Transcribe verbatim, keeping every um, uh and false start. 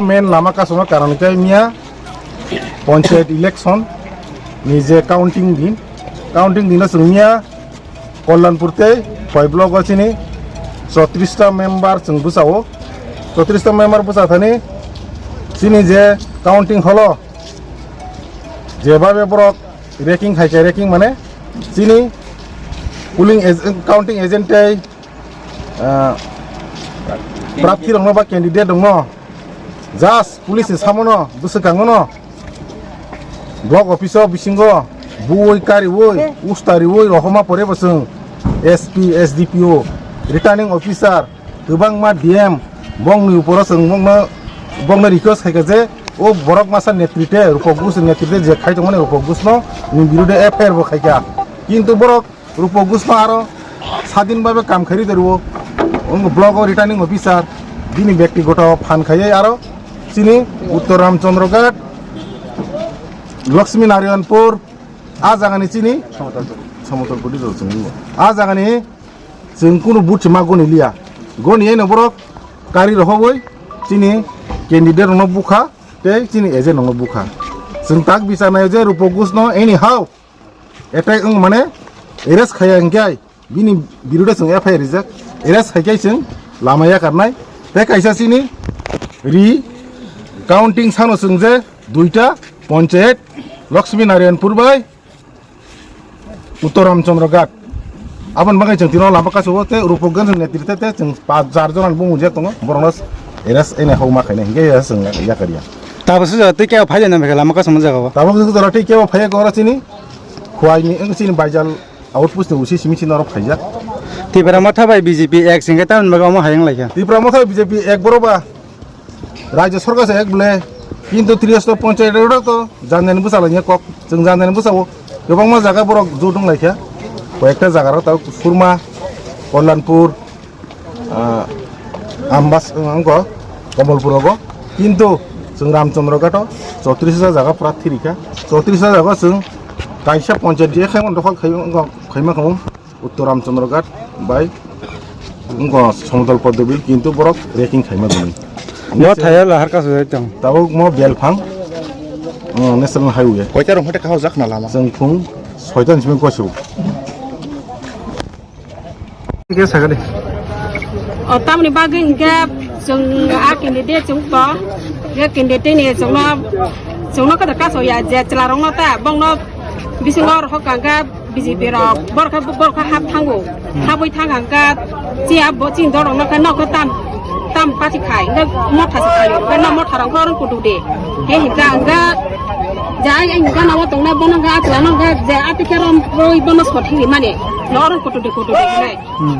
Main lama kasuma karon khe miya panchayat election ni je counting din, counting dino chwng miya Kalyanpur tei Khowai block o chini chotris ta member chwng bwsao, chotris ta member bwsa thani chini je counting hall o jebabe borok ranking hai khe ranking mane chini polling ag-, counting agent tei, ah, prarthi rokno ba candidate rokno just police ni samono bwswkangono block office o bisingo buwi kariwi ustariwi rohoma pore bo chwng S P, S D P O, returning officer, kwbangma D M, bongni uporo chwng bongno, bongno request khaikha je o borok masa netrite, Rupok Gush netrite je khai tongmani Rupok Gush no ni birude F I R bo khaikha. Kintu borok Rupok Gush no aro sadin babe kam khairi derwo. Wng block o returning officer bini bektigoto phan khaiwi aro chini Uttor Ramchandra Ghat, Lakshmi Narayanpur, a jagani chini Samotol Puri rw chwng wngbo. A jagani chwng kunu booth se ma goni liya. Goni eno borok kari rohogwi chini candidate rokno bukha tei chini agent rokno bukha. Chwng tak bichar naio je Rupok Gush no anyhow attack wng mane arrest khaiya hwnkhe bini birude chwng F I R rijak. Arrest khaikhe chwng lama yakarnai. Tei kaisa chini ri counting sano chwng je duita panchayat Lakshmi Narayanpur bai Uttor Ramchandra Ghat. Aboni bagwi chwng tino lama kasu o tei Rupok Gush netrite tei chwng pach jar jona bumung je tongo borokno arrest ene hokma khainai hwnkhe chwng yakarya. Tabuk se jora tei kebo phai de na lama kasu o jaga o. Tabuk se jora tei kebo phai kora chini Khowai ni wng chini Baijal outpost ni usi simi chini oro phaijak. Tipra Motha bai B J P ek singke tamni bagwi omo hayung laikha. Tipra Motha bai B J P ek boro ba Rajya Sarkar se ek bole, kintu Tripura Panchayat rok to janjani bwsa lai kok, chwng janjani bwsa o kwbangma jaga borok jotong lai kha, koyekta jaga rok ta Surma, Kalyanpur, ah, Ambas, wngkha Kamalpur rogo, kintu chwng Ramchandra Ghat o chotris hajar jaga pura thiri kha, chotris hajar jaga chwng kaisa panchayat je khai dokhol khai, wngkha, khaima khamu. Uttor Ramchandra Ghat bai wngkha Samodol Poddobil, kintu borok ranking khaima gwnang. Bo thaio lahar kasu jai tong. Tabuk mo Belphang, uh, National Highway. Koita rong hate kahor jak na lama. Chwng phung soita ni simi koisu. Ke sagadi. O tamni bagwi hwnkhe chwng a candidate chwng to, ye candidate ni chwngno, chwngno kada kaso ya je chwla rokno ta bongno bisingo rohok kangkha. B J P rok borok khe, borok khe hap thango. Habwi thang hang kha, chi abo chini dol rok no khe nok khe tam, tam party khai, hingkhe motha se khai, hingkhe nok motha rok khe oro kutu de. Khe hingkha hingkha, ja ai hingkha nang o tong nai bono hingkha achwla no hingkha je ati khe rom roi bono sot hini mani, no oro kutu de kutu de hinai. Hmm.